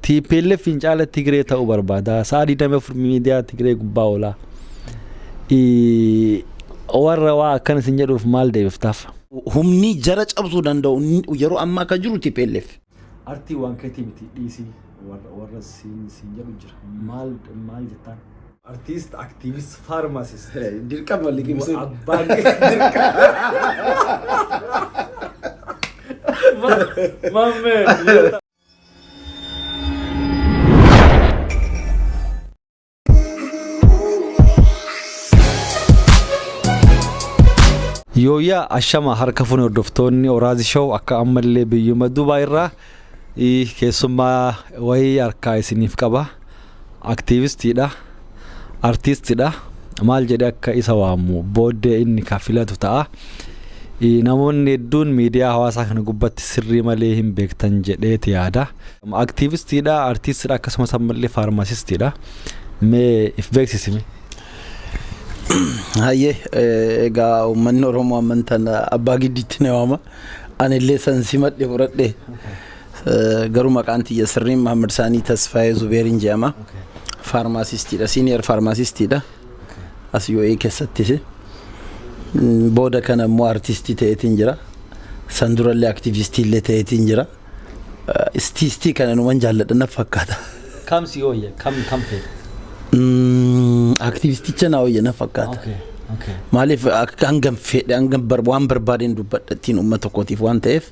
TPLF caala Tigree ta'uu barbaada. Sa'a 24 miidiyaa Tigree gubbaa oola. Warra waa akkana isin jedhuuf maal deebiftaaf? Humni jara cabsuu danda'u yeroo ammaa kan jiru TPLF. Artii waan keetii miti dhiisii warra siin jedhu jira. Maal maal jettaan? Artiist, activist, pharmacist. Dirqama liqimsuun. Abbaan dirqama. Mammee. Yooyyaa ashama harka fuune hordoftoonni Oraazi Show akka ammallee biyyuma Dubaay irraa keessummaa wayii harkaa isiniif qaba. Aktiivistiidha. Artiistidha. Maal jedhee akka isa waamu booddee inni ka filatu ta'a. Namoonni hedduun miidiyaa hawaasaa kana gubbatti sirrii malee hin beektan jedheeti yaada. Aktiivistiidha, artiistidha akkasumas ammallee faarmaasistiidha. Mee if beeksisime. Hayyee, egaa uummanni Oromoo amantaan abbaa giddiitti na waama. Anillee san simadhe fudhadhe. Garuu maqaan tiyya sirriin Mahammad Saanii Tasfaayee Zubeeriin jedhama. Faarmaasistiidha. Senior faarmaasistiidha. As UAE keessattis. Booda kana immoo artistii ta'eetiin jira. San durallee aktiivistii illee ta'eetiin jira. Istiistii kana numan jaalladha na fakkaata. Kam si ooyya? Kam kam feeta? Aktiivisticha na ooyya na fakkaata. Maaliif akka hangam fedhe hangam waan barbaadeen dubbadha ittiin uummata kootiif waan ta'eef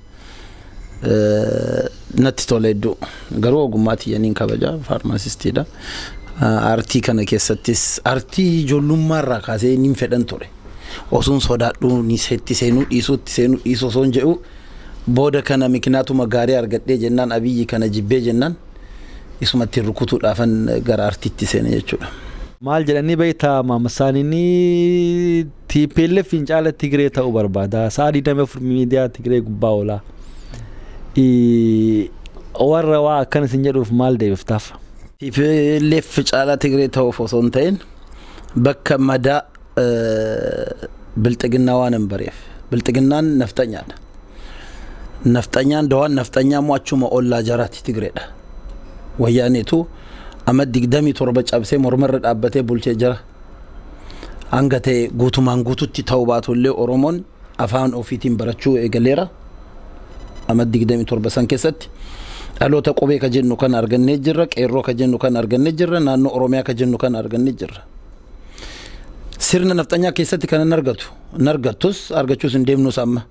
natti tola hedduu. Garuu ogummaa tiyyaniin kabaja, faarmaasistiidha. Aartii kana keessattis aartii ijoollummaa irraa kaasee niin fedhan ture. Osoon sodaadhuu ni itti seenuu dhiisuu itti seenuu dhiisuu osoon jedhu booda kana mikinaatuma gaarii argadhee jennaan, Abiyyi kana jibbee jennaan, isumatti rukutuudhaafan gara aartiitti seene jechuudha. Maal jedhanii beektaa Maammasaaniin? TPLF caala Tigree ta'uu barbaada. Sa'a 24 miidiyaa Tigree gubbaa oola. Warra waa akkana isin jedhuuf maal deebiftaaf? TPLF caalaa Tigree ta'uuf osoo hin ta'in, bakka madaa bilxiginnaa waan hin bareef. Bilxiginnaan nafxanyaadha. Nafxanyaan dawaan nafxanyaa immoo achuma ollaa jaraati, Tigreedha. Wayyaaneetu amma 27 cabsee mormarra dhaabbatee bulchee jira. Hanga ta'e guutumaan guututti ta'uu baatullee Oromoon afaan ofiitiin barachuu eegaleera. Amma 27 san keessatti dhaloota qubee ka jennu kan argannee jirra, qeerroo ka jennu kan argannee jirra, naannoo Oromiyaa ka jennu kan argannee jirra. Sirna nafxanyaa keessatti kan hin argatu, hin argattus, argachuus hin deemnus amma.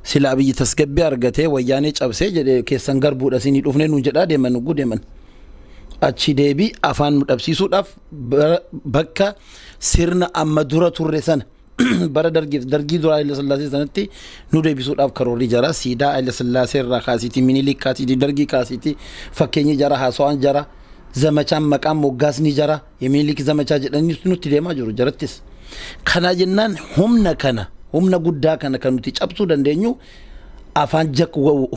Sila Abiyyi tasgabbii argatee wayyaanee cabsee jedhe keessan garbuudha isinii dhufnee nuun jedhaa deeman nugguu deeman. Achi deebii afaan nu dhabsiisuudhaaf bakka sirna amma dura turre sana, bara dargiif dargii dura Haile Sillaasee sanatti nu deebisuudhaaf karoorri jara siidaa Haile Sillaasee irraa kaasiitii, Minilik kaasiitii, dargii kaasiitii, fakkeenyi jara, haasawaan jara, zamachaan maqaan moggaasni jara የሚኒሊክ zamachaa jedhanii nutti deemaa jiru jarattis. Kana jennaan humna kana, humna guddaa kana kan nuti cabsuu dandeenyu afaan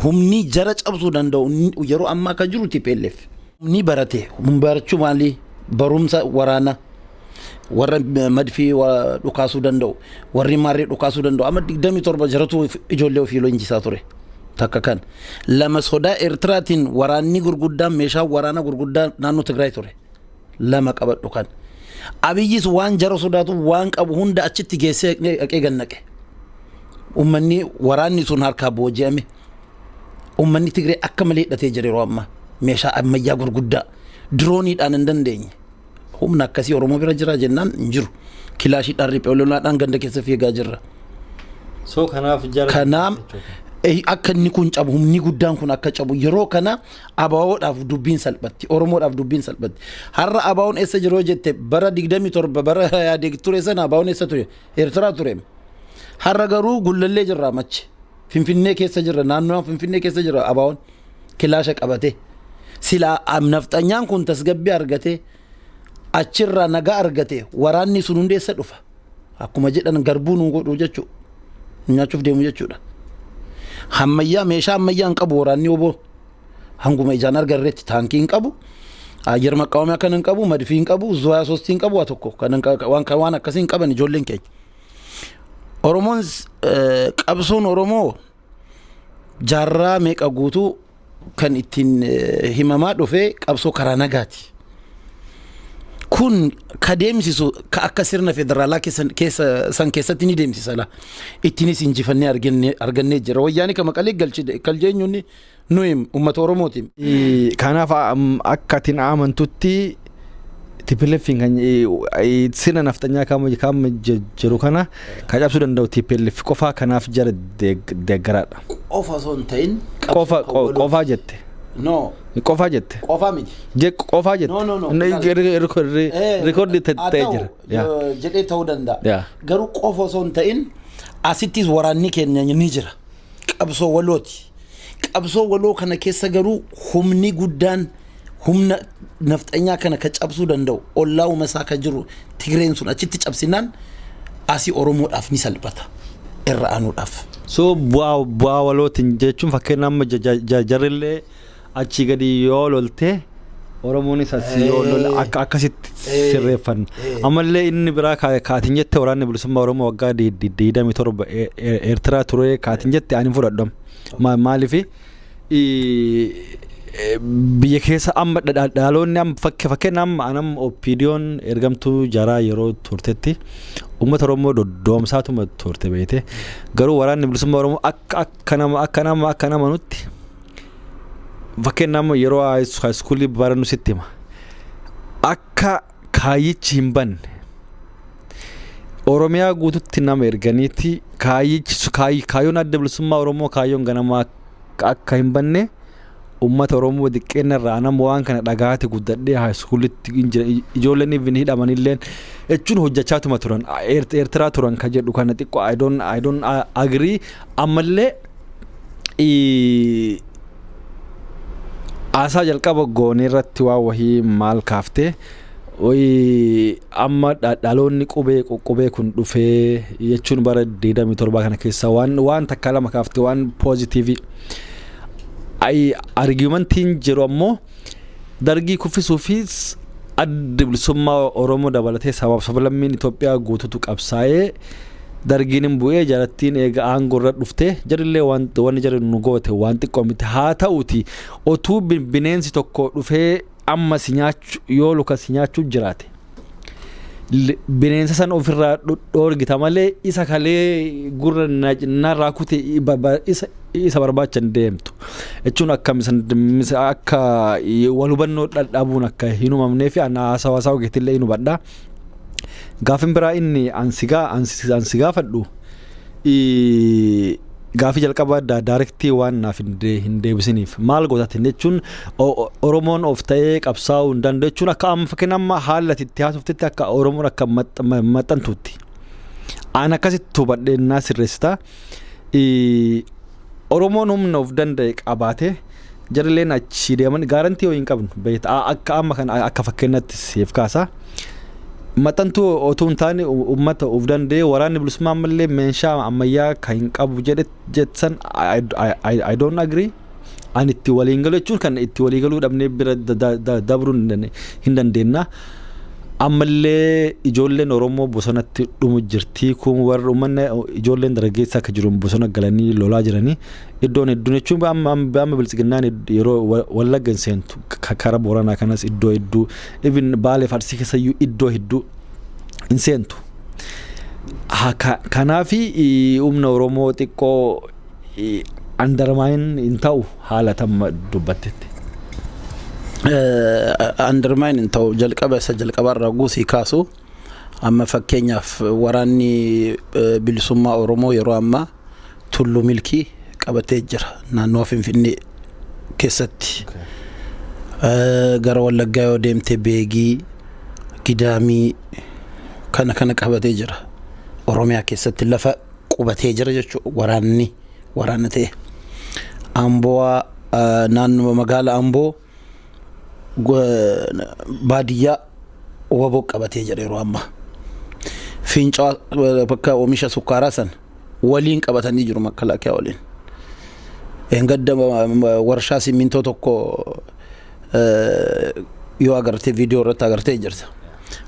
humni jara cabsuu danda'u yeroo ammaa kan jiru TPLF. Humni barate barachuu maali, barumsa waraanaa warra madfii dhukaasuu danda'u, warri maarree dhukaasuu danda'u amma 27 jaratu ijoollee ofii leenjisaa ture. Takka kan lama sodaa Eertiraatiin waraanni gurguddaan, meeshaan waraanaa gurguddaa naannoo Tigraay ture. Lama qabadhu kan. Abiyyis waan jara sodaatu waan qabu hunda achitti geessee dhaqee gannaqe. Uummanni waraanni sun harkaa booji'ame. Uummanni Tigree akka malee hidhatee jira yeroo ammaa. Meeshaa ammayyaa gurguddaa dirooniidhaan hin dandeenye. Humna akkasii Oromoo bira jira jennaan hin jiru. Kilaashiidhaan riphee lolaadhaan ganda keessa fiigaa jirra. So kanaaf jara. Kanaaf akka inni kun cabu, humni guddaan kun akka cabu, yeroo kana ABO'dhaaf dubbiin salphatti, Oromoodhaaf dubbiin salphatti. Har'a ABO'n eessa jiru yoo jette, bara 27 bara yaadee ture sana ABO'n eessa ture? Eertiraa ture. Har'a garuu Gullallee jirra, machi. Finfinnee keessa jirra, naannoo Finfinnee keessa jira ABO'n kilaasha qabate. Silaa nafxanyaan kun tasgabbii argatee achirraa nagaa argate, waraanni sun hundi eessa dhufa? Akkuma jedhan garbuu nu godhu jechuudha. Nyaachuuf deemu jechuudha. Ammayyaa, meeshaa ammayyaa hin qabu waraanni oboo. Hanguma ijaan argarreetti taankii hin qabu. Ayyar maqqaawamii akkana hin qabu, madfii hin qabu, zuwaa soostii hin qabu, waa tokko waan waan akkasii hin qaban ijoolleen keenya. Oromoon, qabsoon Oromoo jaarraa meeqa guutuu Kan ittiin himamaa dhufe qabsoo karaa nagaati. Kun ka deemsisu ka akka sirna federaalaa keessa san keessatti ni deemsisa la. Ittiinis injifannee argannee jira. Wayyaani ka Maqalee galche galcheenyuun nuyi uummata Oromootiin. Kanaaf akka atiin amantutti TPLF kan sirna nafxanyaa kama jiru kana kan cabsuu danda'u TPLF qofaa, kanaaf jara deeggaraadha. Qofa osoo hin ta'in. Qofa qofaa jette. No. Qofaa jette. Qofaa miti. Je qofaa jette. No, no, no. Record ta'ee jira. Jedhee ta'uu danda'a. Garuu qofa osoo hin ta'in asittis waraanni keenya ni jira. Qabsoo walooti. Qabsoo waloo kana keessa garuu humni guddaan humna nafxanyaa kana ka cabsuu danda'u ollaa uumasaa ka jiru Tigreen sun achitti cabsinaan asii Oromoodhaaf ni salphata irra aanuudhaaf. So bu'aa walootiin jechuun fakkeenya amma jarrillee achii gadi yoo lolte, Oromoonis asii yoo lole akka akkasitti sirreeffanna. Ammallee inni biraa kaatiin jette waraanni bilisummaa Oromoo waggaa 27 Eertiraa ture kaatiin jette ani fudhadham. Maaliifi biyya keessa amma dhaloonni amma fakkeenya amma anam OPDOn ergamtuu jaraa yeroo turtetti uummata Oromoo doddoomsaatuma turte beekte. Garuu waraanni bilisummaa Oromoo akka nama nutti fakkeenya amma yeroo high schoolii barannu sitti hima, akka kaayyichi hin banne Oromiyaa guututti nama erganiiti kaayyichi, kaayyoon adda bilisummaa Oromoo, kaayyoon ganamaa akka hin banne uummata Oromoo xiqqeenna irraa nama waan kana dhagaati guddadhee high schoolitti ijoolleen even hidhamanilleen jechuun hojjechaatuma turan Eertiraa turan ka jedhu kana xiqqoo I don't agree. Ammallee haasaa jalqaba goonee irratti waan wahii maal kaaftee wayii amma dhaloonni qubee kun dhufee jechuun bara 27 kana keessa waan takka lama kaaftee waan positive. Argumentiin jiru ammoo dargii kuffisuu fi adda bilisummaa Oromoo dabalatee sabaaf sablammiin Itoophiyaa guututu qabsaa'ee dargiin hin bu'ee, jarattiin eega aangoo irra dhuftee jarillee waan wanni jarri nu goote waan xiqqoo miti. Haa ta'uti otuu bineensi tokko dhufee amma si nyaachuu yoo luka si nyaachuu jiraate, bineensa san ofirraa dhoorgita malee isa kalee gurra narraa kute isa barbaachan deemtu jechuun akka akka wal hubannoo dhadhabuun akka hin uumamnee fi ana haasawaa ogeettillee hin hubadha. Gaafin biraa inni ansi gaafadhu gaafii jalqabaa directii waan naaf hin deebisiniif maal gootatin jechuun Oromoon of ta'ee qabsaa'uu hin danda'u jechuun akka amma fakkeenya amma haala itti haasoftetti akka Oromoon akka maxxantuutti. Aan akkasitti hubadhee naa sirreessita. Oromoon humna of danda'e qabaate jarrileen achi deeman guarantee yoo hin qabnu beekta akka amma kana akka fakkeenyatti siif kaasa. Maxxantuu otoo hin taane uummata of danda'e waraanni bilisummaa ammallee meeshaa ammayyaa kan hin qabu jedhe jetsan I don't agree. Ani itti waliin galu jechuun kan itti walii galuu dhabnee bira dabruu hin dandeenna. Ammallee ijoolleen Oromoo bosonatti dhumu jirti. Kun warra uummanni ijoolleen dargaggeessa akka jiru bosona galanii lolaa jiranii iddoon hedduun jechuun amma amma biltsiginnaan yeroo Wallagga hin seentu, karaa Booranaa kanas iddoo hedduu, even Baalee fi Arsii keessayyuu iddoo hedduu hin seentu. Kanaafi humna Oromoo xiqqoo undermine hin ta'u haala tamma dubbattetti. Undermine hin ta'u. Jalqaba isa jalqabarraa guusii kaasu amma fakkeenyaaf waraanni bilisummaa Oromoo yeroo ammaa Tulluu Milkii qabatee jira naannoo Finfinnee keessatti. Gara Wallaggaa yoo deemte Beegii, Gidaamii kana kana qabatee jira. Oromiyaa keessatti lafa qubatee jira jechuudha waraanni waraana ta'e. Amboo, naannoo magaala Amboo baadiyyaa waboo qabatee jira yeroo ammaa. Fincaa bakka oomisha sukkaaraa san waliin qabatanii jiru makalaakiyaa waliin. Gadda warshaa simmintoo tokko yoo agartee viidiyoo irratti agartee jirta.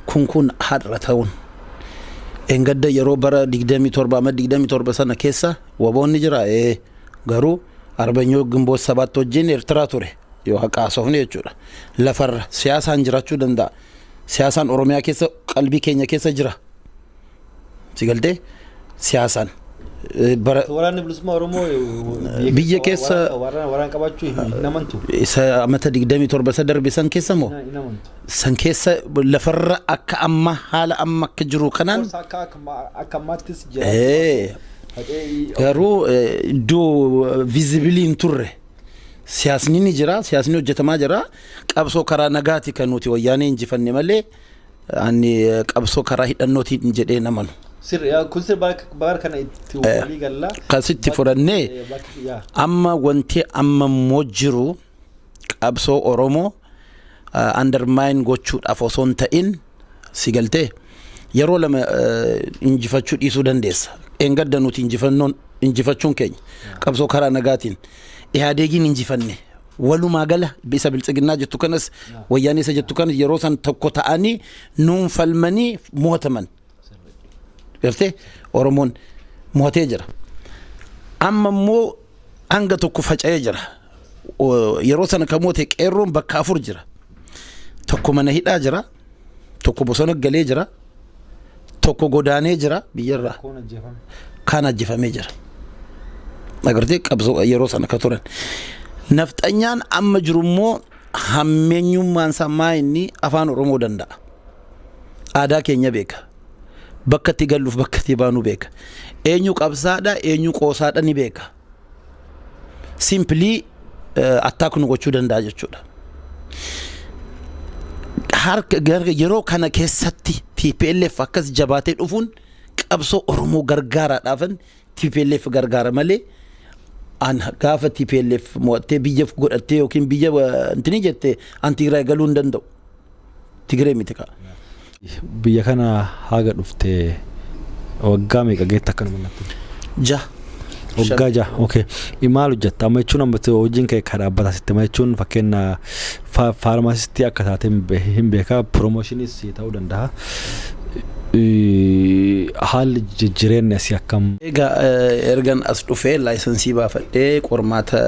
Kun har'a ta'uun. Engadda yeroo bara 27 amma 27 sana keessa waboonni jira, garuu Arbanyoo Gimboot Sabaatti wajjin Eertiraa ture yoo haqa haasofne jechuudha. Lafarra siyaasaan jiraachuu danda'a. Siyaasaan Oromiyaa keessa, qalbii keenya keessa jira. Si galtee, siyaasaan. Bara Waraanni bilisummaa Oromoo Biyya keessa- waraana qabaachuu hin amantu. Isa amata 27 isa darbe san keessa moo Hin amantu. San keessa lafarra akka amma haala amma akka jiru kanaan Akka ammaattis jira. Garuu iddoo visible hin turre. Siyaasni ni jira, siyaasni hojjetamaa jira. Qabsoo karaa nagaati kan nuti Wayyaanee injifanne malee ani qabsoo karaa hidhannootiin jedhee namanu. Sirri kun sirri, bara kana itti walii gallaa. Kasitti fudhannee amma wanti amma immoo jiru qabsoo Oromoo undermine gochuudhaaf osoo hin ta'in, si galtee, yeroo lama injifachuu dhiisuu dandeessa. Eengadda nuti injifannoon injifachuun keenya qabsoo karaa nagaatiin Ihaadeegiin injifanne. Walumaa gala isa Biltsiginnaa jettu kanas, Wayyaanee isa jettu kanas, yeroo san tokko ta'anii nuun falmanii mo'ataman. Gartee, Oromoon mo'atee jira. Amma immoo hanga tokko faca'ee jira. Yeroo sana kan moote qeerroon bakka afur jira. Tokko mana hidhaa jira. Tokko bosona galee jira. Tokko godaanee jira biyyarraa. Kaan ajjeefamee jira. Agartee, qabsoo yeroo sana ka turan. Nafxanyaan amma jiru immoo hammeenyummaan isaa maa inni afaan Oromoo danda'a. Aadaa keenya beeka. Bakka itti galluuf bakka itti baanu beeka. Eenyu qabsaadha, eenyu qoosaadha ni beeka. Simply attack nu gochuu danda'a jechuudha. Harka yeroo kana keessatti TPLF akkas jabaatee dhufuun qabsoo Oromoo gargaaraadhaafan TPLF gargaara malee, an gaafa TPLF mo'attee biyya godhattee yookiin biyya intini jette an Tigraay galuu hin danda'u. Tigree miti ka'a. Biyya kana haga dhuftee waggaa meeqa geetta akkanuma natti? Ja. Waggaa 6, okay. Maal hojjetta? Amma jechuun amma hojiin kee kan dhaabbataa sitti jechuun fakkeenya pharmacistii akka taate hin beekaa, promotionis ta'uu danda'a. Haalli jireenya asii akkam? Egaa ergan as dhufee licensii baafadhee, qormaata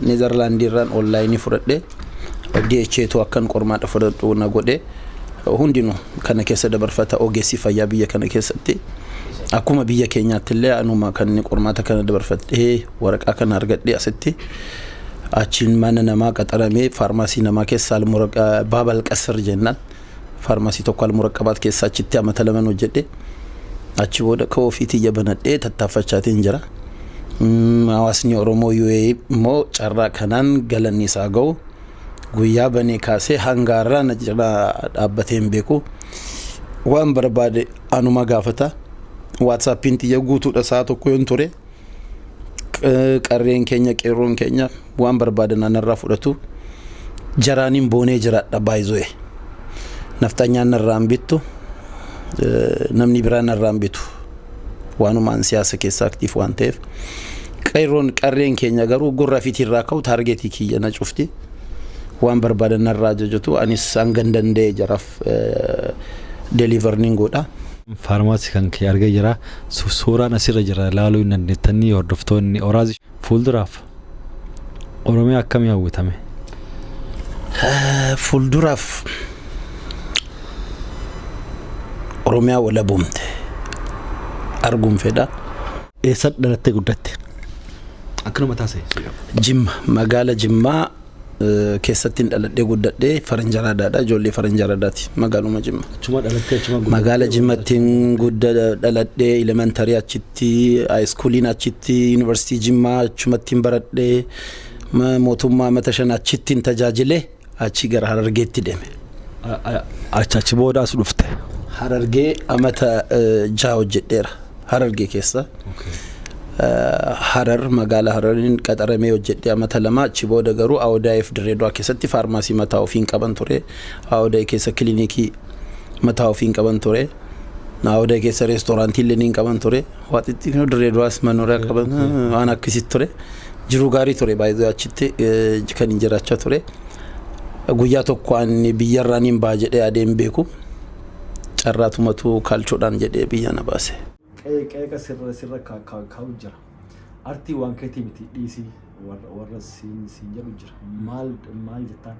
Neezerlaandii irraan onlineii fudhadhee, DHAtu akkan qormaata fudhadhu na godhe. Hundinuu kana keessa dabarfata ogeessi fayyaa biyya kana keessatti. Akkuma biyya keenyaatti illee anuma kan inni qormaata kana dabarfadhee waraqaa kana argadhee asitti achiin mana namaa qaxaramee faarmaasii namaa keessa Baabal Qasir jennaan faarmaasii tokko Almuraqqabaat keessa achitti amata 2 hojjedhe. Achi booda ka ofiitii jabanadhee tattaaffachaatiin jira. Hawaasni Oromoo UAE immoo carraa kanaan galanni isaa ga'u, guyyaa banee kaasee hanga har'aa na jala dhaabbatee hin beeku. Waan barbaade anuma gaafata. WhatsAppiin xiyya guutuudha sa'a tokko yoon ture. Qarreen keenya, qeerroon keenya waan barbaadan anarraa fudhatu. Jaraaniin boonee jiraadha baay'ee. Nafxanyaan narraa hin bittu. Namni biraa narraa hin bitu. Waanumaan siyaasa keessa active waan ta'eef. Qeerroon, qarreen keenya garuu gurra fiitiirraa ka'u targetii kiyya na cufti. Waan barbaadan narraa ajajatu, anis hangan danda'e jaraaf deliver nin godha. Faarmaasii kan kee argee jira. Suuraan asirra jira ilaaluu hin dandeettanii hordoftoonni Oraazii. Fuulduraaf Oromiyaa akkamii hawwitame? Fuulduraaf Oromiyaa walaboomte arguun fedha. Eessatti dhalattee guddatte? Akkanuma taasise. Jimma, magaala Jimmaa keessatti dhaladhee guddadhee. Faranjaraadaadha, ijoollee Faranjaraadaati, magaaluma Jimma. Achuma dhalattee, achuma guddattee? Magaala Jimmattiin gudda dhaladhee, elementary achitti, high schooliin achitti, yuunivarsiitii Jimmaa achumattiin baradhee, mootummaa mata 5 achittiin tajaajile, achi gara Harargeetti deeme. Achi booda as dhufte. Harargee amata 6 hojjedheera Harargee keessa. Harar, magaalaa Harariin qaxaramee hojjedhee amata 2. Achi booda garuu Awdaayeef Dirreedawaa keessatti faarmaasii mataa ofiin qaban ture. Awdaay keessa kilinikii mataa ofiin qaban ture. Awdaay keessa reestooraantii illee niin qaban ture. Waa xixiqqoo Dirreedawaas manoraa qaban, waan akkasitti ture. Jiruu gaarii ture baay'ee achitti kan hin jiraachaa ture. Guyyaa tokko ani biyyarraa niin ba'a jedhee adeem beeku. Carraatumatu kaalchoodhaan jedhee biyya na baase. Qeeqa sirra kaa'u jira. Artii waan keetii miti, dhiisii warra siin jedhu jira. Maal maal jettaan?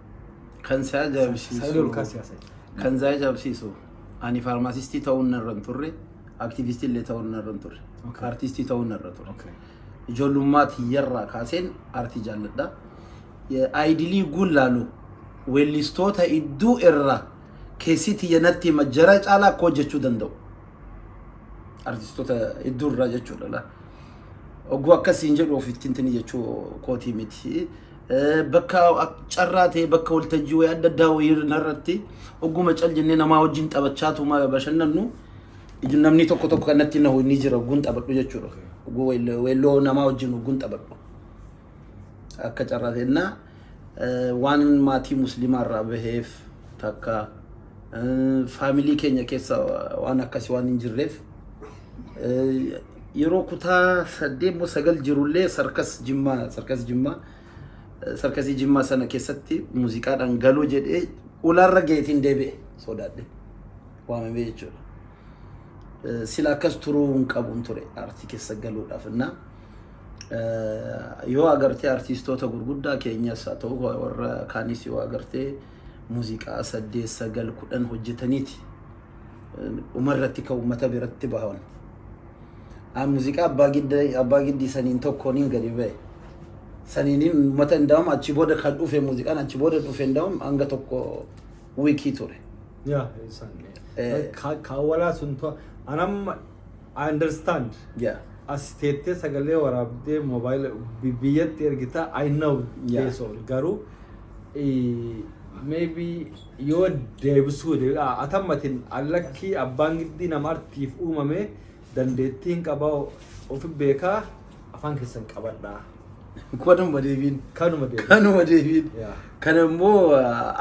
Kan si ajaa'ibsiisu. Sagalee ol kaasii haasa'e. Kan si ajaa'ibsiisu, ani faarmaasistii ta'uun narra hin turre, aktiivistii illee ta'uun narra hin turre, artistii ta'uun narra ture. Ijoollummaa tiyyarraa kaaseen artii jaalladha. Idolii guun laalu weellistoota iddoo irraa keessi tiyya natti hima, jara caalaa akka hojjechuu danda'u. Artistoota iddoo irraa jechuudha. Laa. Ogguu akkasiin jedhu ofitti intini jechuu kootii miti. Bakka carraa ta'e, bakka waltajjii wayii adda addaa wayii irratti ogguma cal jennee namaa wajjin taphachaatuma bashannannu, namni tokko tokko kan natti nahu ni jira ogguun taphadhu jechuudha. Ogguu weelloo namaa wajjin ogguun taphadhu. Akka carraa ta'ennaa waan maatii musliimaa irraa baheef takka, family keenya keessa waan akkasii waan hin jirreef, yeroo kutaa 8 moo 9 jirullee sarkas Jimmaa sarkasii Jimmaa sana keessatti muuziqaadhaan galuu jedhee ulaarra geetiin deebi'e, sodaadhe waamamee jechuudha. Sila akkas turuu hin qabuun ture aartii keessa galuudhaaf. Innaa yoo agartee artiistoota gurguddaa keenyas haa ta'u warra kaanis, yoo agartee muuziqaa 8, 9, 10 hojjetaniiti dhumarratti kan uummata biratti bahan. Muuziqaa abbaa giddii saniin tokkooniin gadi ba'e. Saniin uummata hin daa'amu, achi booda kan dhufe, muuziqaan achi booda dhufe hin daa'amu, hanga tokko weakii ture. Yaa isaan. Kaawwalaa sun to anam I understand. As teettee sagalee waraabdee moobaayila biyyatti ergita, I know. Teessoo garuu maybe yoo deebisuu atammatin allakkii abbaan giddii nama artiif uumame, dandeettii hin qabaa, ofi beekaa, afaan keessan qabadhaa. Kanuma deebiin. Kanuma deebiin. Kanuma deebiin. Kana immoo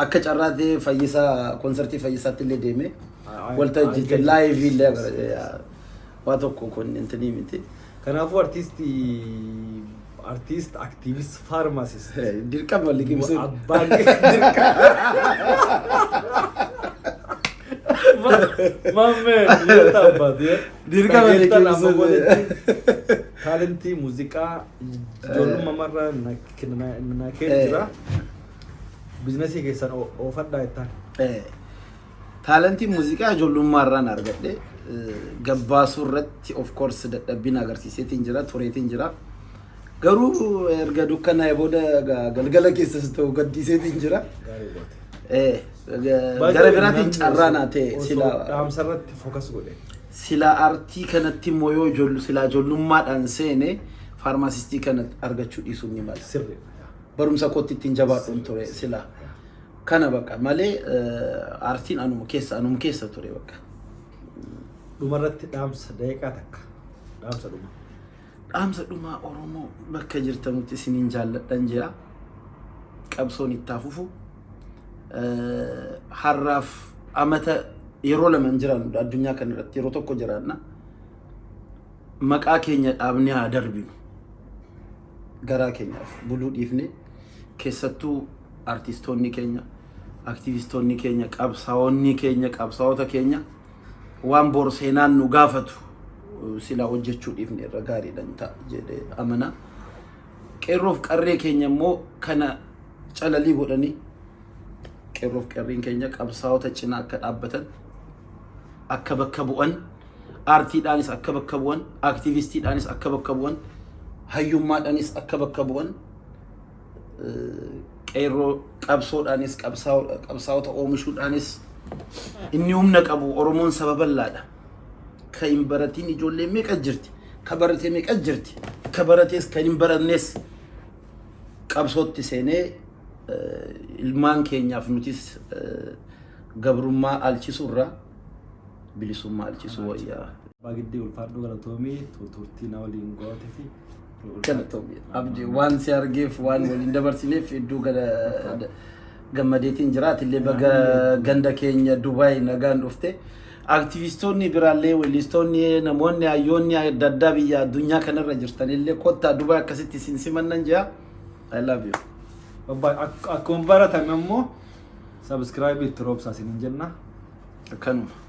akka carraa ta'ee Fayyisaa, konsertii Fayyisaatti illee deeme waltajjii live illee waa tokko kun intinii miti. Kanaafuu artiistii, artist, activist, pharmacist. Dirqama liqimsuun. Abbaan dirqama. Mammeen yoo taabbaate. Dirqama liqimsuun. Talentii muuziqaa ijoollummaa marraa na keessa jira. Businessii keessan oofadhaa jettaan. Talentii muuziqaa ijoollummaa irraan argadhe gabbaasuu irratti of course dadhabbiin agarsiiseetiin jira, tureetiin jira. Garuu erga dukkanaa'e booda galgala keessas ta'u gaddiiseetiin jira. Gaarii goote. Gara biraatiin carraa naa ta'e sila Dhaamsa irratti focus godhe. Sila artii kanatti immoo yoo ijoollu silaa ijoollummaadhaan seene, faarmaasistii kana argachuu dhiisuun ni mala. Sirri. Barumsa kootti ittiin jabaadhuun ture sila. Kana bakka malee aartiin anuma keessa ture bakka. Dhumarratti dhaamsa daqiiqaa takka. Dhaamsa dhuma. Dhaamsa dhumaa, Oromoo bakka jirtanutti isiniin jaalladhan jira. Qabsoon itti hafufu. Har'aaf amata yeroo lama hin jiraannu addunyaa kana irratti, yeroo tokko jiraanna. Maqaa keenya dhaabnee haa darbinu. Garaa keenyaaf buluu dhiifne, keessattuu artistoonni keenya, aktivistoonni keenya, qabsaa'onni keenya, qabsaa'ota keenya waan bor seenaan nu gaafatu silaa hojjechuu dhiifne irra gaariidhaan ta'a jedhee amana. Qeerroof qarree keenya immoo kana calalii godhanii, qeerroof qarreen keenya qabsaa'ota cinaa akka dhaabbatan, akka bakka bu'an, aartiidhaanis akka bakka bu'an, aktivistiidhaanis akka bakka bu'an, hayyummaadhaanis akka bakka bu'an, qeerroo qabsoodhaanis, qabsaa'ota oomishuudhaanis inni humna qabu. Oromoon saba bal'aadha. Ka hin baratiin ijoollee meeqa jirti? Ka barate meeqa jirti? Ka baratees kan hin barannes qabsootti seenee ilmaan keenyaaf nutis gabrummaa alchisuurra bilisummaa alchisuu wayyaa. Abbaa Giddii, ulfaadhuu, galatoomii turtii na waliin goote fi Galatoomii. Abdii, waan si argeef, waan waliin dabarsineef hedduu gammadeetiin jira. Atillee baga ganda keenya Dubaay nagaan dhufte. Aktivistoonni biraallee, weellistoonni, namoonni hayyoonni adda addaa biyya addunyaa kanarra jirtanillee kottaa Dubaay akkasitti isin simannan jira. I love you. Akkuma baratame immoo subscribe itti roobsaa isiniin jenna. Akkanuma.